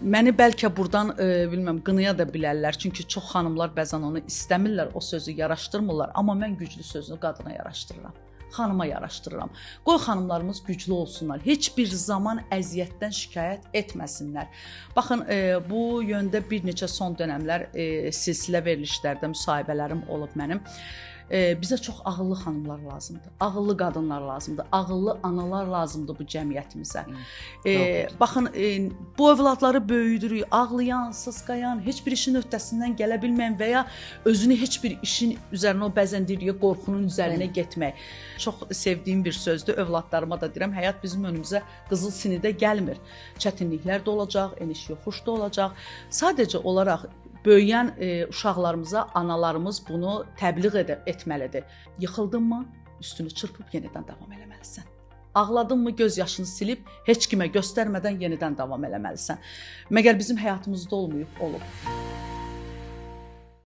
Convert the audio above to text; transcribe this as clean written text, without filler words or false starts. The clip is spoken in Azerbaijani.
Məni bəlkə burdan bilməm qınaya da bilərlər. Çünki çox xanımlar bəzən onu istəmirlər, o sözü yaraşdırmırlar, amma mən güclü sözünü qadına yaraşdırıram. Xanıma yaraşdırıram. Qoy xanımlarımız güclü olsunlar. Heç bir zaman əziyyətdən şikayət etməsinlər. Baxın, bu yöndə bir neçə son dönəmlər silsilə verilişlərdə müsahibələrim olub mənim. Bizə çox ağıllı xanımlar lazımdır. Ağıllı qadınlar lazımdır. Ağıllı analar lazımdır bu cəmiyyətimizə. Baxın, bu övladları böyüdürük, ağlayan, sısqayan, heç bir işin öhdəsindən gələ bilməyən və ya özünü heç bir işin üzərinə o bəzən deyirik, qorxunun üzərinə getmək. Çox sevdiyim bir sözdür. Övladlarıma da deyirəm, həyat bizim önümüzə qızıl sinidə gəlmir. Çətinliklər də olacaq, eniş yoxuş da olacaq. Sadəcə olaraq böyüyən uşaqlarımıza analarımız bunu təbliğ etməlidir. Yıxıldınmı, üstünü çırpıb yenidən davam eləməlisən. Ağladınmı, göz yaşını silib heç kimə göstərmədən yenidən davam eləməlisən. Məgər bizim həyatımızda olmayıb, olub.